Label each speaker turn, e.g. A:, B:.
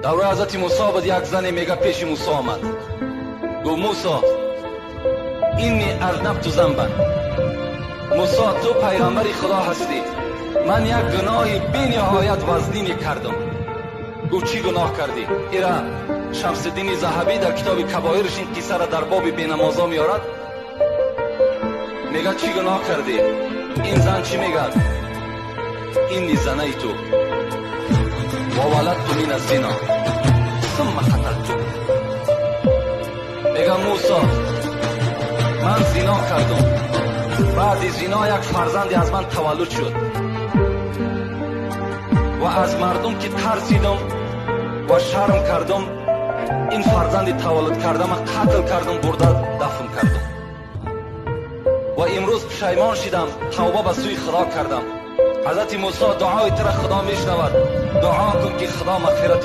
A: Давраи ҳазрати Мусо буд, як зане, мега, пеши Мусо омад, гуфт: «Мусо, إني أذنبت ذنبا». Мусо, ту пайғамбари Худо ҳастӣ, ман як гуноҳи бениҳоят вазнине кардам. Гуфт: «Чӣ гуноҳ кардӣ?» Ира Шамсиддини Заҳабӣ дар китоби Кабоирш ин қиссара дар боби бенамозо меорад. Мега: «Чӣ гуноҳ кардӣ?» Ин зан чӣ мегӯяд? إني زنيت وولدت من الزنا ثم قتلت. Мега: «Мусо, ман зино кардам, баъди зино як фарзанде аз ман таваллуд шуд ва аз мардум ки тарсидам ва шарм кардам, ин фарзанди таваллуд кардама қатл кардам, бурда дафн кардам ва имрӯз пушаймон шидам, тавба ба сӯи Худо кардам». Ҳазрати Мусо: «Дуои тура Худо мешунавад, дуо кун, ки Худо мағфирати